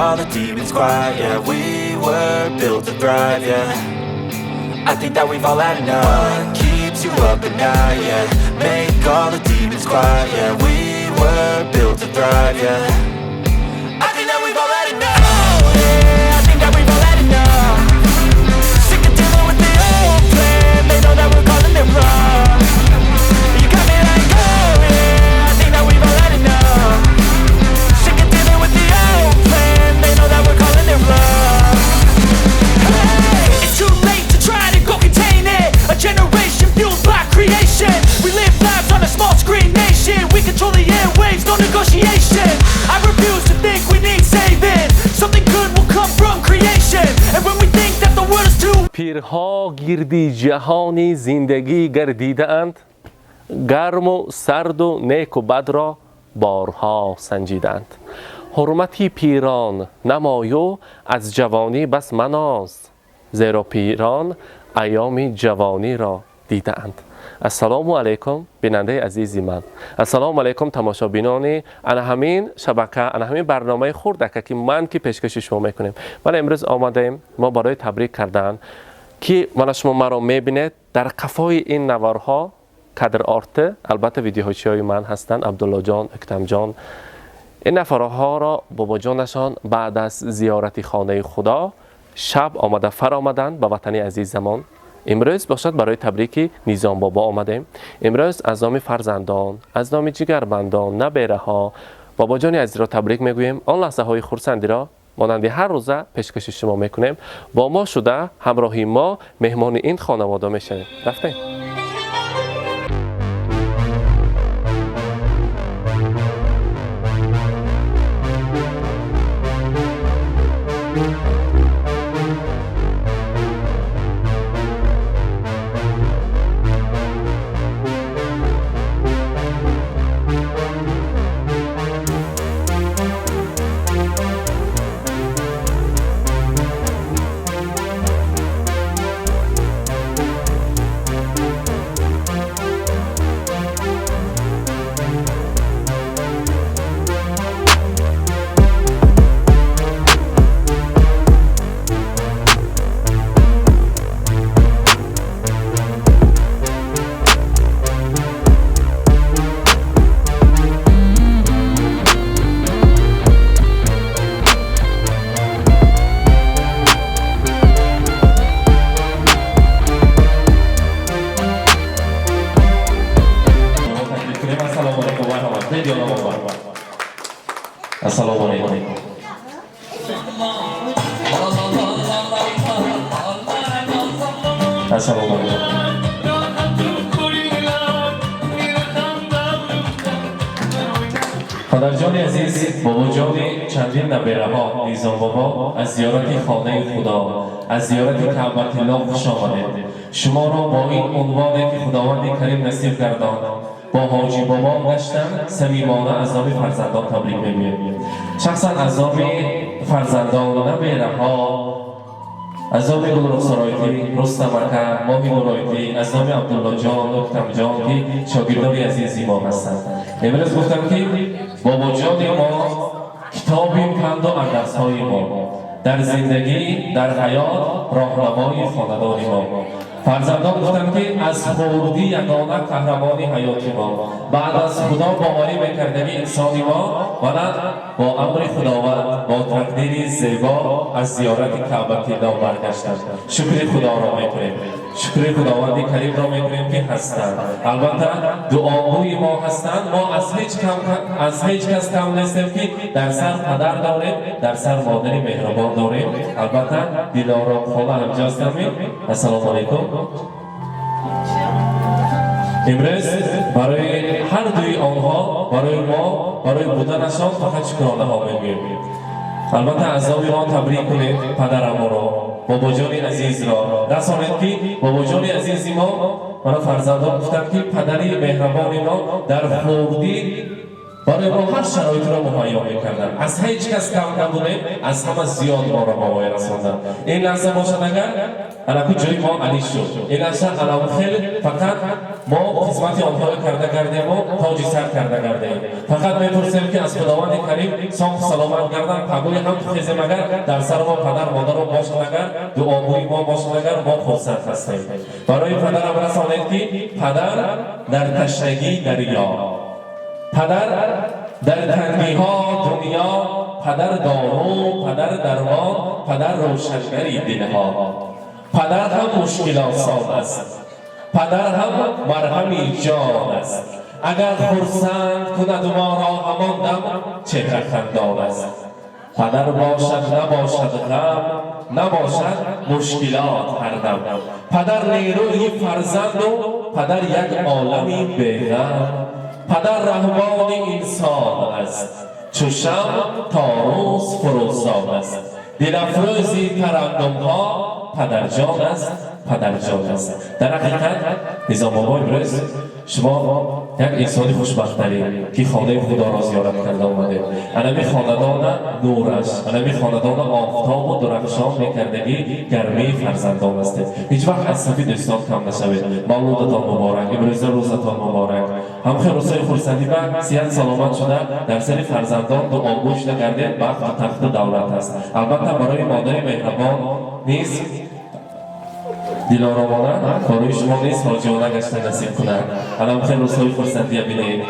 all the demons quiet, yeah. We were built to thrive, yeah. I think that we've all had enough. What keeps you up at night, yeah? Make all the demons quiet, yeah. We were built to thrive, yeah. I think that we've all had enough. Yeah, I think that we've all had enough. Sick of dealing with the old plan. They know that we're calling it wrong. You got me like, oh yeah, I think that we've all had enough. Sick of dealing with the old plan. They know that we're calling it wrong. Hey, it's too late to try to go contain it. A generation fueled by creation. We live lives on a small screen nation. We control the airwaves, no negotiation. I refuse to think we need saving. Something good will come from creation. And when we think that the world is too Пирҳо гирди ҷаҳони зиндагӣ гардидаанд, гарму сарду неку бадро борҳо санҷидаанд. Ҳурмати пирон намою, аз ҷавонӣ бас маноз, зеро пирон айёми ҷавониро дидаанд. Ассалому алайкум, бинандаи азизи ман, ассалому алайкум, тамошобинони ана ҳамин шабака, ана ҳамин барномаи хурдака, ки ман ки пешкаши шумо мекунем. Мана имрӯз омадаем мо барои табрик кардан, ки мана шумо маро мебинед дар қафои ин наворҳо, кадр арте, албатта видеоҳочиҳои ман ҳастанд Абдуллоҷон, Иктамҷон. Ин нафарҳоро бобоҷонашон баъд аз зиёрати хонаи Худо шаб омада фаромаданд ба ватани азизамон. Имрӯз бошад барои табрики Низом бобо омадем. Имрӯз аз номи фарзандон, аз номи ҷигарбандон, набераҳо бобоҷони азизро табрик мегӯем. Он лаҳзаҳои хурсандиро монанди ҳар рӯза пешкаши шумо мекунем. Бо мо шуда, ҳамроҳи мо меҳмони ин хонавода мешавем. Рафтем. Ассалому алайкум, марҳамат. Ассалому алайкум. Ассалому алайкум. Падарҷони азиз, бобоҷони чандин набераҳо, Низом бобо, аз зиёрати хонаи Худо, аз зиёрати Каъбатилло хуш омадед. Шуморо бо ин унвоне ки Худованди Карим насиб гардонд, бо ҳоҷӣ бобо гаштан, самимона аз номи фарзандон табрик мегӯем. Шахсан аз номи фарзандон, набераҳо, аз номи Гулрухсоройтӣ, Рустам ака, Моҳи Нуройтӣ, аз номи Абдуллоҷон, Нуктамҷон, ки шогирдони азизи мо ҳастанд. Имрӯз гуфтам, ки бобоҷони мо китоби панду андарсҳои мо, дар зиндагӣ, дар ҳаёт роҳнамои хонадони мо. Фарзандон гуфтанд, ки аз хурдӣ ягона қаҳрамони ҳаёти мо, баъд аз Худо боварӣ мекардагӣ инсони мо, вана бо амри Худованд, бо тақдири зебо аз зиёрати Каъбатилло баргаштанд. Шукри Худоро мекунем, шукри Худованди Каримро мекунем, ки ҳастанд. Албатта, дуогӯи мо ҳастанд. Мо аз ҳеҷ кас кам нестем, ки дар сар падар дорем, дар сар модари меҳрубон дорем. Албатта, Дилором хола ҳамҷо ҳастами. Ассалому алайкум. Имрӯз барои ҳар дуи онҳо, барои мо, барои буданашон фақат шукронаҳо мегӯем. Албатта, аз номи мо табрик кунед падараморо, бобоҷони азизро. Расонед, ки бобоҷони азизи мо, мана фарзандон гуфтанд, ки падари меҳрабони мо дар хурдӣ Барои мо ҳар шароитро муҳайё мекарданд. Аз ҳеҷ кас кам набудем, аз ҳама зиёд моро ба воя расонданд. Ин лаҳза бошад агар анаку ҷои мо алӣ шуд. Ин лаҳза анам хел фақат мо хизмати онҳоро карда гардему тоҷи сар карда гардем. Фақат мепурсем ки аз Худованди Карим соғ саломат гарданд, пагоҳи ҳам хезем агар дар сари мо падар модаро бошад агар дуогӯи мо бошад агар мо хурсанд ҳастем. Барои падарам расонед ки падар дар ташнагии дарё, падар дар тангиҳо дунё, падар дору, падар дармон, падар рӯшангари дилҳо. Падар ҳам мушкилосон аст, падар ҳам марҳами ҷон аст. Агар хурсанд кунад моро ҳамон дам чеҳра хандон аст. Падар бошад набошад ғам, набошад мушкилот ҳар дам. Падар нерӯи фарзанду падар як олами беғам. Падар раҳмони инсон аст, чу шамъ то рӯз фурӯзон аст. Дилафрӯзи тарандумҳо падарҷон аст, падарҷон аст. Дар ҳақиқат Низомбобо, имрӯз шумо як инсони хушбахтаред ки хонаи Худоро зиёрат карда омадед. Анами хонадона нураш, анами хонадона офтобу дурахшон мекардагӣ гармии фарзандон ҳастед. Ҳеҷ вақт аз сафи дӯстон кам нашавед. Мавлудатон муборак, имрӯза рӯзатон муборак. Ҳамхел рӯзҳои хурсандӣ ба сиҳат саломат шуда дар сари фарзандон дуогӯ шуда гардед, бахту тахту давлат аст. Албатта барои модари меҳрабон низ дилоромона барои шумо низ ҳоҷиёна гашта насиб кунад. Анам хел рӯзҳои хурсандия бинед.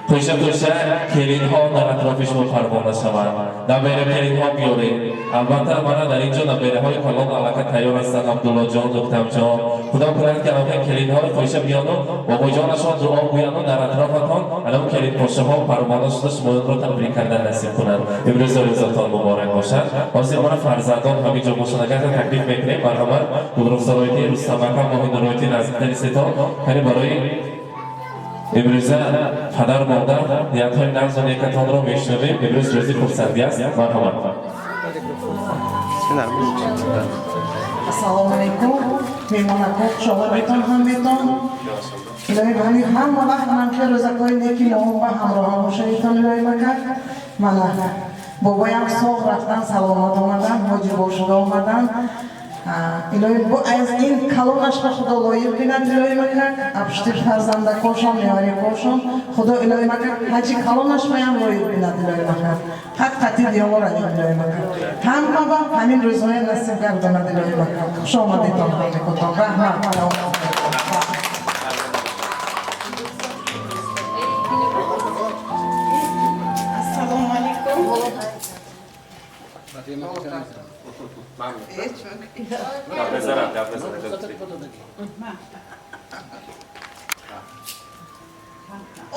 Тӯша тӯша келинҳо дар атрофи шумо парвона шаванд. Набера келинҳо биёред. Албатта мана дар ин ҷо набераҳои калон аллака тайёр ҳастанд, Абдуллоҷон, Духтамҷон. Худо кунад ки анам хел келинҳои хоҳиша биёну бобоҷонашон дуо гӯяну дар атрофатон анам келинпошаҳо парвона шуда шумоёнро табрик кардан насиб кунад. Имрӯза рӯзатон муборак бошад. Ҳозир мана фарзандон ҳамин ҷо бошанд агар таклиф мекунем, марҳамат Гулрухсороити, Рустамака, Моҳинуроити наздиктари сетон, яъне барои имрӯза падар модар ниятҳои нағзу некатонро мешунавем. Имрӯз рӯзи хурсандӣ аст. Марҳамат. Ассалому алайкум. Меҳмонако, хушомадетон ҳаметон. Илоҳи ҳами ҳама вақт манфи рӯзакҳои неки моҳо ба ҳамроҳон бошадитон, илоҳи макар. Мана бобоям соғ рафтан, саломат омадан, ҳоҷи бошуда омадан. Илоҳи аз ин калонашро Худо лоиқ бинад, илоҳи макар. Апушти фарзандакошон, меҳварикошон, Худо илоҳи макар ҳаҷи калонашроям лоиқ бинад, илоҳи макар. Қат қатӣ диёморанем, илоҳи макар. Ҳама ба ҳамин рӯзҳоя насиб гардонад, илоҳи макар. Хуш омадетон ҳамекотон. Раҳмат. Ассалому алайкум.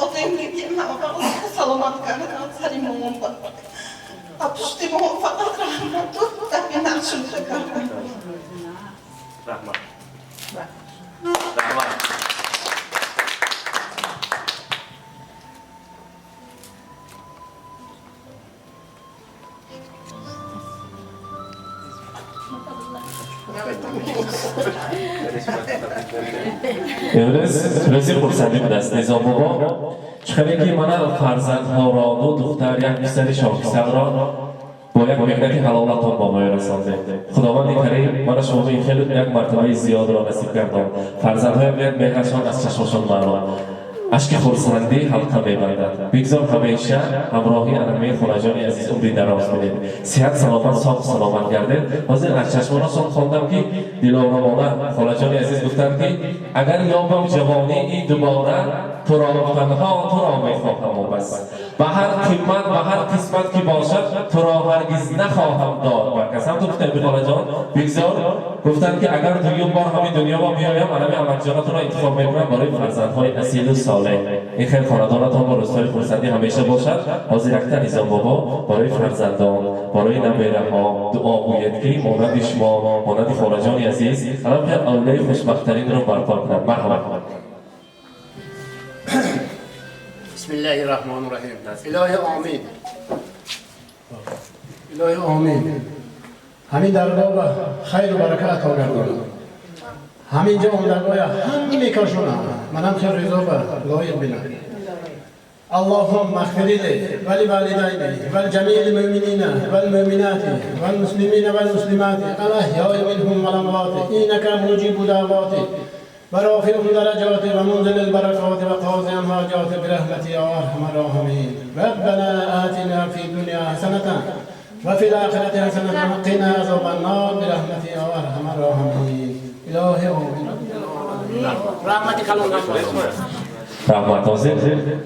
Одамги ҳама саломат кардан сари момон ба. А пушти мо фақат раҳмату дафи нақшуда кардан. Раҳмат. Раҳмат. Имрӯз рӯзи хурсандӣ будааст, Низомбобо. Чӣ хеле ки мана фарзандҳоро, ду духтар, як писари шоҳписарро бо як меҳнати ҳалолатон ба моя расондед. Худованди Карим мана шумо ин хеле як мартабаи зиёдро насиб гардон. Фарзандҳоям як меҳрашон аз чашмошон маълум. Ашки хурсандӣ ҳалқа мебандад. Бигзор ҳамеша ҳамроҳи анамаи хонаҷони азиз умри дароз бинед. Сиҳат саломат, соғ саломат гардед. Ҳозир аз чашмонашон хондам ки дилоромона холаҷони азиз гуфтанд ки агар ёбам ҷавонии дубора, туро танҳо туро мехоҳаму бас. Ба ҳар қимат, ба ҳар қисмат ки бошад, туро ҳаргиз нахоҳам дод бар кас. Ҳам ту гуфтем холаҷон, бигзор гуфтанд ки агар дуюм бор ҳамин дунё ма биёям, анами амакҷонатонро интихоб мекунам барои фарзандҳои асилу солеҳ. Ин хел хонадонатон бо рӯзҳои хурсандӣ ҳамеша бошад. Ҳозир якта Низомбобо барои фарзандон, барои набераҳо дуо гӯяд ки монанди шумо, монанди холаҷони азиз, анам хел оилаи хушбахттаринро барпо кунад. Марҳамат. Бисмиллаҳи раҳмони раҳим. Илоҳи омин. Илоҳи омин. Ҳамин даргоҳ ба хайру барака ато гардонад. Ҳамин ҷо омадагоя ҳама мекошонам. Манам хел ризо ба лоиқ бинам. اللهم اغفر لي ولوالديني ولجميع المؤمنين والمؤمنات والمسلمين والمسلمات الأحياء منهم والأموات إنك مجيب دعوات ورافع الدرجات ومنزل البركات وقاضي الحاجات برحمتك يا أرحم الراحمين. ربنا آتنا في الدنيا حسنة وفي الآخرة حسنة وقنا عذاب النار برحمتك يا أرحم الراحمين. إلهي آمين. رحمت کلام. Раҳмат. Ҳозир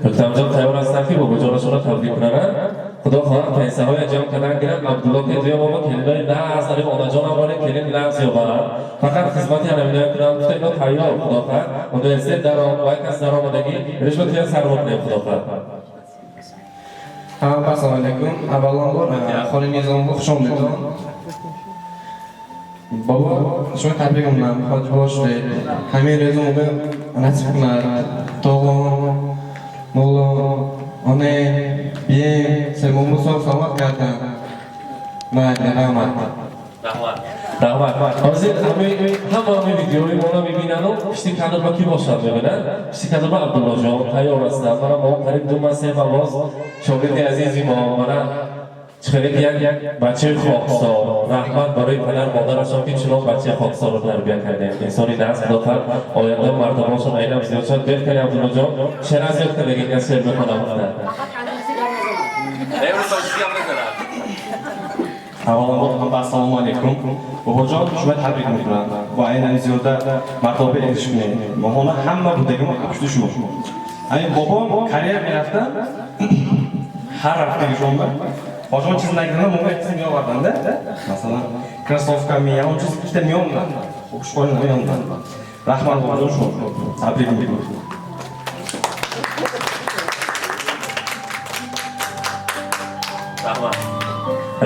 Рустамҷон тайёр ҳастанд, ки бобоҷонашонро табрик кунанд. Худо хоҳад пенсияҳоя ҷамъ кардан гиранд. Абдулло ки дуя бобо келинои нағз, ани онаҷонам боре келин нағз ёбанд. Фақат хизмати ҳаминоя кунанд. Гуфта ино тайёр, худо хоҳад. Университет даром, ва кас даромадагӣ, ришва туя сар мекунем, худо хоҳад. Hamma assalomu alaykum. Avvalambor Xoli Nizomga xush omdidon. Bobo, shuni tabrik qilaman. Hoji boshli. Hamma ro'zi mo'min nasib qilar. Tog'om, mo'lom, onam, biyam, sen sog' salomat qardan. Mayli, rahmat. Rahmat. Rahmat. Ҳозир ҳама ҳамин видеои моро мебинану пишти кадрба ки бошад мебинанд? Пишти кадрба Абдуллоҷон тайёр ҳастанд. Мана мо қариб 2 ман 3 боз шогирди азизи мо, мана хеле як бачаи хоксор. Раҳмат барои падар модарашон, ки чунон бачаи хоксорро тарбия кардем. Инсони нағз, худо хоҳад оянда мартабашон айнам зиёд шавад. Беҳтари Абдуллоҷон шеър зиёд кардаги аз шеър бихонам гуфта. Аввалambor hamma assalomu alaykum. Bobojon, shuni tabrik mekунам. Ва aynan ziyoda martaba erishib Mohona hamma budagimi pushti shu. Ayni bobom Koreya merakdan har haftaga shomba Hojim chiznagini menga aytsin yo'g'ardanda. Masalan, krossovkami, yo chiz ikkita miyomdan. Xush qo'ygan miyomdan. Rahmat bobojon shu. Tabrik mekунам. Rahmat.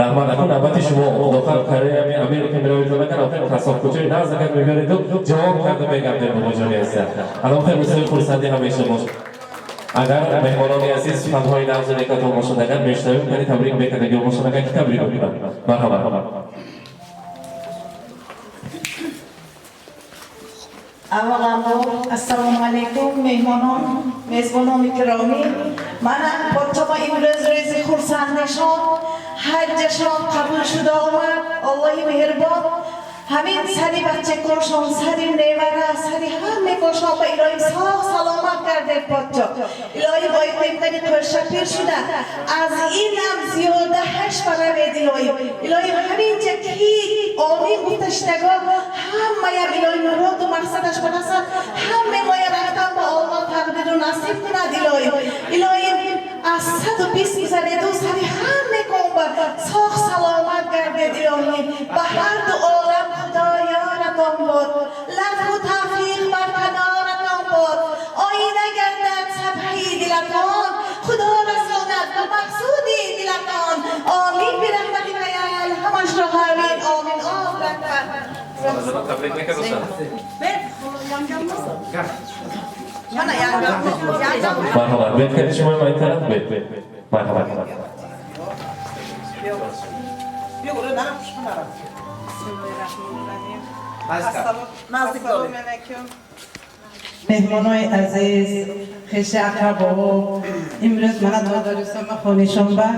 Раҳмат. Акун навбати шумо, худо хоҳад Корея, Америка меравед, накан охир касофкӯчаи нағз акад мебареду ҷавоб карда мегардем бобоҷони азиз. Аллоҳ хеле рӯзҳои хурсандӣ ҳамеша бош. Агар меҳмонони азиз суханҳои нағзу некатон бошад, агар мешунавем, кани табрик мекардагиҳо бошад, агар ки табрик мекунад. Марҳамат. Аввалambor assalomu alaykum mehmonон, мезбонони гиромӣ. Манам подшома имрӯз рӯзи хурсанднишон, ҳаҷҷашон қабул шуда омад. Аллоҳи меҳрибон ҳамин сари бачакошон, сари невара, сари ҳамекошон ба илоҳим соғ саломат гардед подшо. Илоҳим ойтемтани қӯшапир шуда, аз инам зиёда ҳашт баравед илоҳим. Илоҳим ҳаминҷа ки омин гуфташтаго ҳамаям илоҳим муроду мақсадаш барасад, ҳаме моя рафтан ба Оллоҳ тақдиру насиб кунад илоҳим. Илоҳим аз 120 гузареду сари ҳаме комба соғ саломат гардед илоҳим. Ба ҳар ду олам худоёратон бод, латфу тавфиқ бар каноратон бод, оина гардад сабҳи дилатон, худо расонад ба мақсуди дилатон. Омин бирахмати хаёл ҳамашро ҳамин омин. Табрик мекардошам. Марҳамат, бед кади шумо ин тараф бед. Марҳамат. Меҳмонои азиз, хеши ақрабо, имрӯз мана додарусама хонишонба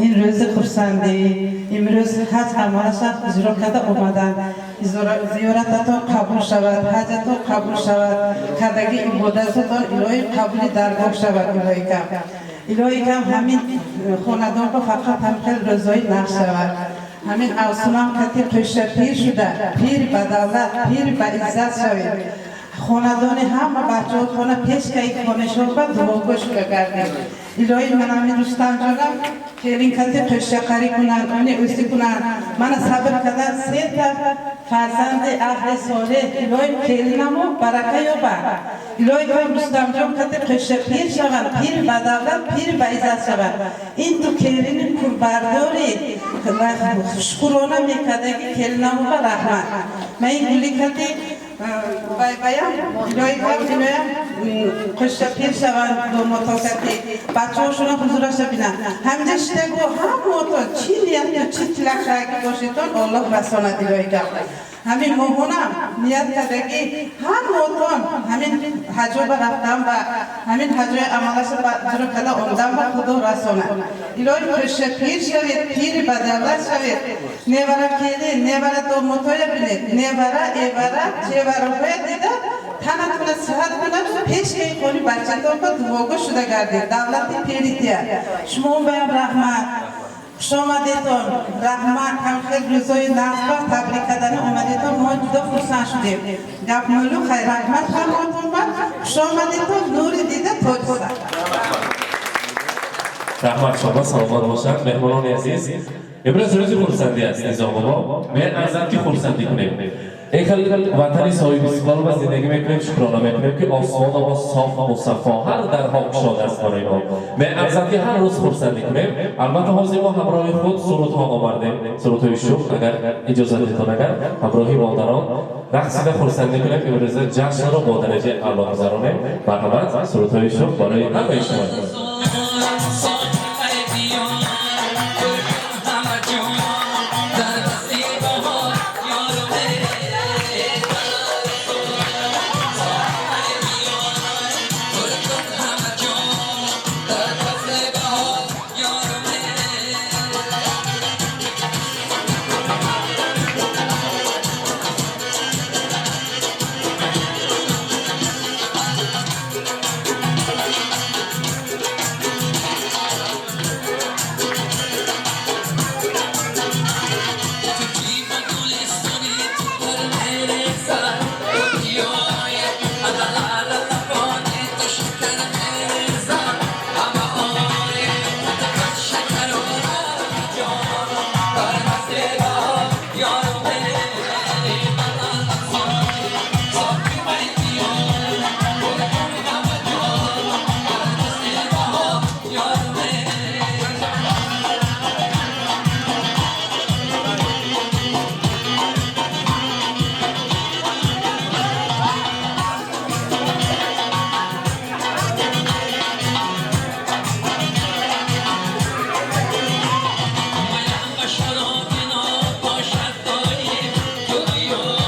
ин рӯзи хурсандӣ, имрӯз ҳаҷ амалаша иҷро карда омаданд. Зиёрататон қабул шавад, ҳаҷатон қабул шавад, кардаги ибодататон илоҳи қабули даргоҳ шавад. Илоҳи кам, илоҳи кам ҳамин хонадонро фақат ҳамхел рӯзои нақш шавад. Ҳамин авсунам кати қӯша пир шуда, пир ба давлат, пир ба иззат шавед. Хонадони ҳама бачаҳо хона пеш каи хонашон ба дуогӯ шуда гардед. Илоҳи ман ҳамин Рустамҷонам келин кати қӯшақарӣ кунанд, они ӯсӣ кунанд. Мана сабр кардан сета фарзанди аҳли солеҳ, илоҳи келинамо барака ёбад. Илоҳи кам Рустамҷон кати қӯша пир шаванд, пир ба давлат, пир ба иззат шаванд. Ин ду келини пурбардори шукрона мекардаги келинамо ба раҳмат. Ман ин гули кати баям илоҳи кам иноям қӯша пир шаванд, домотокати бачаҳошона ҳузураша бинанд. Ҳаминҷа шидаго ҳамаотон чӣ нияту чӣ тилакшаги бошедтон Аллоҳ расонад илоҳи кам. Ҳамин моҳонам ният кардагӣ ҳаммотон ҳамин ҳаҷо ба рафтан ба ҳамин ҳаҷои амалаша ба иҷро карда омадан ба Худо расонад. Илоҳи пеша пир шавед, пири ба давлат шавед, невара келин, невара домотоя бинед, невара, эвара, чевароҳоя дида, танатона сиҳат кунад, пеши хони бачатон ба дуогӯ шуда гардед, давлати пирития. Шумо баям раҳмат. Хушомадетон, раҳмат, ҳамхел рӯзои нағзба табрик кардани омадетон, мо ҷудо хурсанд шудем. Гап мулу хайр, раҳмат ҳамаатон ба хушомадетон, нури дида тоҷ сар. Раҳмат шумо, саломат бошад. Меҳмонони азиз, имрӯз рӯзи хурсандӣ аст, Низом бобо. Меарзад ки хурсандӣ кунем. Ин хел ватани соҳиби истиқлол ба зиндагӣ мекунем, шукрона мекунем, ки осмоно мо соф, мусаффо, ҳар дарҳо кушода аст барои мо. Меарзад ки ҳар рӯз хурсандӣ кунем. Албатта, ҳозир мо ҳамроҳи худ сурудҳо овардем, сурудҳои шух. Агар иҷозатетон, агар ҳамроҳи модарон рақсида хурсандӣ кунем, имрӯза ҷашнро бо дараҷаи аъло гузаронем. Марҳамат, сурудҳои шух барои ҳамаи шумо. شراب ناب باشد دایم.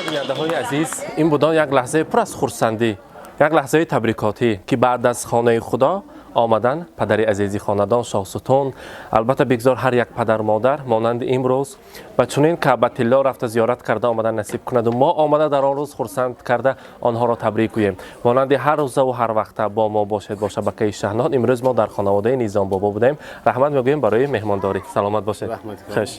Бинандаҳои азиз, ин будон як лаҳзаи пур аз хурсандӣ, як лаҳзаи табрикотӣ, ки баъд аз хонаи Худо омадан падари азизи хонадон Шоҳсутун. Албатта бигзор ҳар як падар модар монанди имрӯз ба чунин Каъбатилло рафта зиёрат карда омадан насиб кунаду мо омада дар он рӯз хурсанд карда онҳоро табрик гӯем. Монанди ҳар рӯзаву ҳар вақта бо мо бошед бо шабакаи Шаҳнод. Имрӯз мо дар хонаводаи Низом бобо будем. Раҳмат мегӯем барои меҳмондорӣ. Саломат бошед. Хуш.